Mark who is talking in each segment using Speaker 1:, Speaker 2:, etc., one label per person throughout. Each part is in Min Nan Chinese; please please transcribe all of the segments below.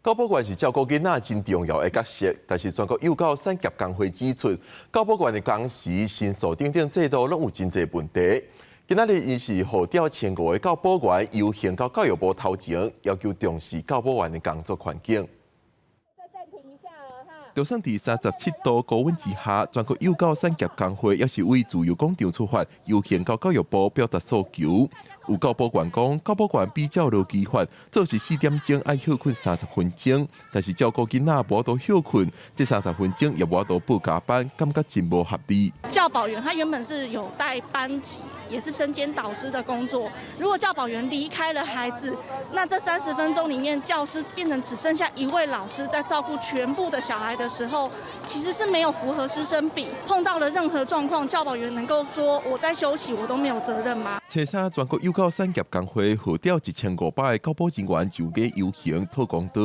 Speaker 1: 教保員是照顧囡仔真重要的角色，但是全國幼教產業工會指出，教保員的工時、薪酬等等制度攏有真濟問題。今仔日𪜶是號召1500個教保員遊行到教育部頭前，要求重視教保員的工作環境。就算佇37度高溫之下，全國幼教產業工會也是對自由廣場出發，遊行到教育部表達訴求。有教保員講，教保員比照勞基法，做時4點鐘愛歇睏30分鐘，但是照顧囡仔無法度歇睏，這三十分鐘也無法度報加班，感覺真無合理。
Speaker 2: 教保員他原本是有帶班級，也是身兼導師的工作。如果教保員離開了孩子，那這30分鐘裡面，教師變成只剩下一位老師在照顧全部的小孩的時候，其實是沒有符合師生比。碰到了任何狀況，教保員能夠說我在休息，我都沒有責任嗎？
Speaker 1: 初三全國幼教產業工會號召1500個教保人員上街遊行討公道。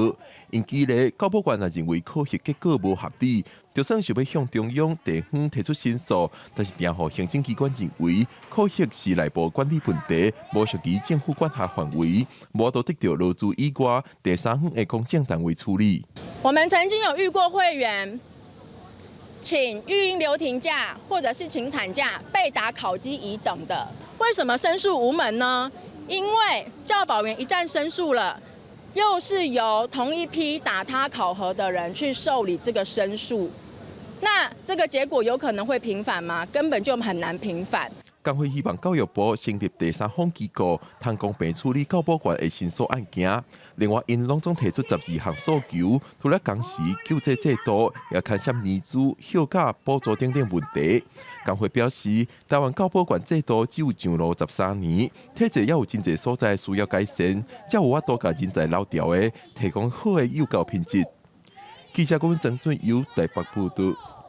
Speaker 1: 𪜶舉例教保員若認為考核結果無合理，就算想欲向中央、地方提出申訴，但是定予行政機關認為考核是內部管理問題，無屬於政府管轄範圍，無法度得到勞資以外第三方的公正單位處理。
Speaker 3: 我們曾經有遇過會員請育嬰留停假，或者是請產假，被打考績乙等的，為什麼申訴無門呢？因為教保員一旦申訴了，又是由同一批打他考核的人去受理這個申訴，那這個結果有可能會平反嗎？根本就很難平反。
Speaker 1: 工會希望教育部成立第三方機構，通公平處理教保員的申訴案件。另外，𪜶攏總提出12項訴求，除了工時、救濟制度，也牽涉年資、休假、補助等等問題。工會表示，台灣教保員制度只有上路13年，體制也有真濟所在需要改善，才有法度共人才留牢的，提供好的幼教品質。記者郭曾俊友台北報道。